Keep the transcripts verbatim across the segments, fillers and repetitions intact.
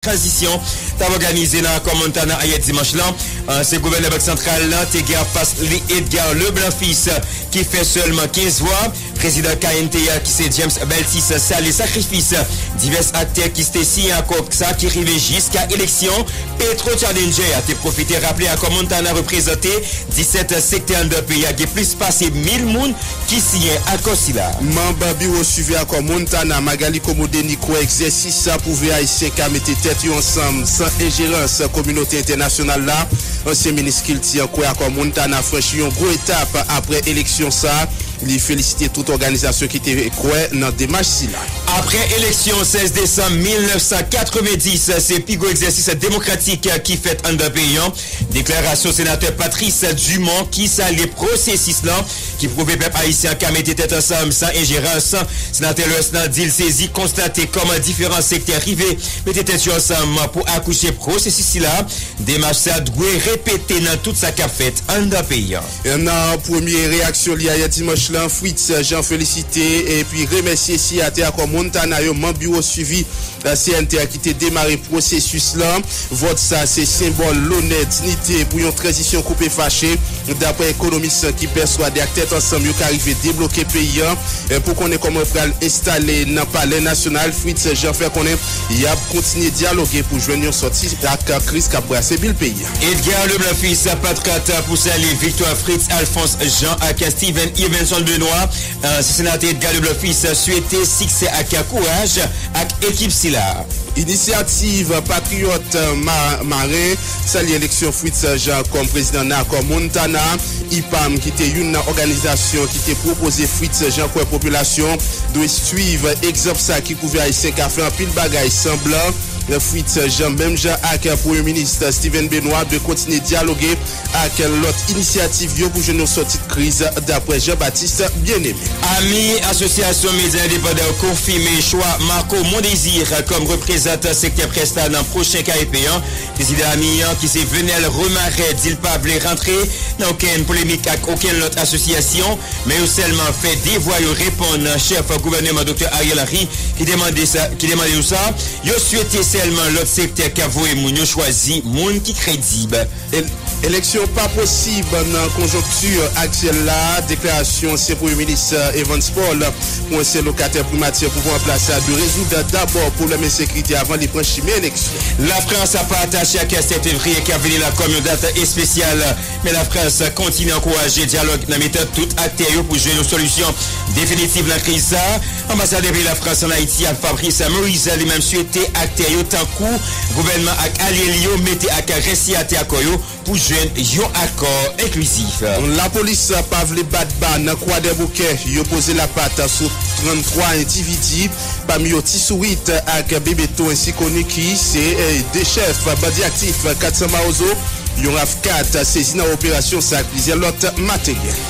Tranzisyon t ap òganize nan Akò Montana ayè dimanch lan. Ansyen gouvènè Bank Santral lan te gen anfas li Edgar Leblanc Fils, ki fè sèlman kenz vwa. Prezidan K N T a, ki se James Beltis, salye sakrifis divès aktè ki te siyen akò sa ki rive jiska eleksyon. Petro Challenger te pwofite raple Akò Montana reprezante disèt sektè anndan peyi a, gen plis pase mil moun ki siyen akò sila. Manm biwo swivi Akò Montana, Magalie Commo-Denis, kwè egzèsis sa pwouve Ayisyen ka mete tèt yo ansanm san enjerans kominote entènasyonal la. Ansyen minis kilti an kwè Akò Montana franchi yon gwo etap apre eleksyon sa. Li felisite tout òganizasyon ki te kwè nan demach sila. Apre eleksyon sèz desanm mil nèf san katrevenndis, se pi gwo egzèsis demokratik ki fèt anndan peyi an. Deklarasyon senatè Patrice Dumont, ki salye pwosesis lan, ki pwouve pèp ayisyen an ka mete tèt ansanm san enjerans. Senatè Lwès lan di l sezi konstate kòman diferan sektè rive mete tèt yo ansanm pou akouche pwosesis sila. Demach sa dwe repete nan tout sa k ap fèt anndan peyi an. Nan premye reyaksyon li ayè dimanch lan, Fritz Jean felisite epi remèsye siyatè Akò Montana yo, manm biwo swivi C N T a ki te demare pwosesis lan. Vòt sa se senbòl lonè, dinite pou yon tranzisyon koupe fache. Daprè ekonomis ki pèswade ak tèt ansanm yo ka rive debloke peyi an. Pou konnen kòman yo pral enstale nan Palè Nasyonal, Fritz Jean fè konnen y ap kontinye dyaloge pou jwenn yon sòti ak kriz k ap brase bil peyi a. Edgar Leblanc Fils, patriyòt, pou salye viktwa Fritz Alphonse Jean ak Steven Yvenson Benoît. Ansyen senatè Edgar Leblanc Fils swete siksè ak kouraj ak ekip sila. Inisyativ Patriyòt Ma-, Maren salye eleksyon Fritz Jean kòm prezidan nan Akò Montana. I P A M, ki te youn nan òganizasyon ki te pwopoze Fritz Jean, kwè popilasyon dwe swiv egzanp sa ki pwouve Ayisyen ka fè anpil bagay san blan. Fritz Jean, menm jan ak Premye Minis Steven Benoît, dwe kontinye dyaloge ak lòt inisyativ yo pou jwenn yon sòti kriz, daprè Jean Baptiste Bien-Aimé. Ami, Asosyasyon Medya Endepandan yo konfime chwa Marco Mondésir kòm reprezantan sektè près la nan pwochen K E P an. Prezidan Ami an, ki se Venel Remarais, di l pa vle rantre nan okenn polemik ak okenn lòt asosyasyon, men yo sèlman fè devwa yo, reponn chèf gouvèneman Doktè Ariel Henry ki te mande sa, ki te mande yo sa. Yo swete sèlman lòt sektè k ap voye moun yo chwazi moun ki kredib. El-, eleksyon pa posib nan konjonkti aktyèl la, deklarasyon ansyen Premye Minis Evans Paul pou ansyen lokatè primati pouvwa an plas la dwe rezoud dabò pwoblèm ensekirite avan li pran chimen eleksyon. Lafrans pa atache ak sèt fevriye k ap vini la kòm yon dat espesyal, men Lafrans kontinye ankouraje dyalòg nan mitan tout aktè yo pou jwenn yon solisyon definitif nan kriz sa. Anbasadè peyi Lafrans ann Ayiti a, Fabrice Moïse, li menm swete aktè yo tankou gouvènman ak alye li yo mete ak rès siyatè akò yo pou jwenn yon akò enklizif. Lapolis pa vle bat ba nan Kwadèboukè. Yo poze lapat sou tranntwa endividi, pami yo Ti Sourit ak Bebeto, ensi koni ki se, eh, de chèf bandi aktif kat san Mawozo. Yon RAV kat sezi nan operasyon sa ak plizyè lòt materyèl.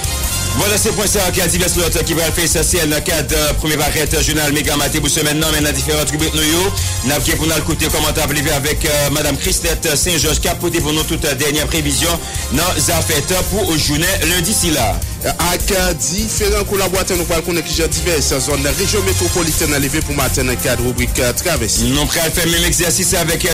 Vwala, se pwen sa ak divès lòt ki pral fè esansyèl nan kad, eh, premye parèt jounal Mega Maten pou semèn nan, men nan diferan tribin nou yo, n ap gen pou n al koute kòmantè prive avèk, eh, Madam Chrisnette Saint-Georges k ap pote pou nou tout, eh, dènye previzyon nan zafè tan pou jounen lendi sila. Ak, eh, diferan kolaboratè, nou pral konnen kijan divès zòn rejyon metwopolitèn nan leve pou maten nan kad ribrik, eh, Travèse. Nou pral fè menm egzèsis avèk, eh,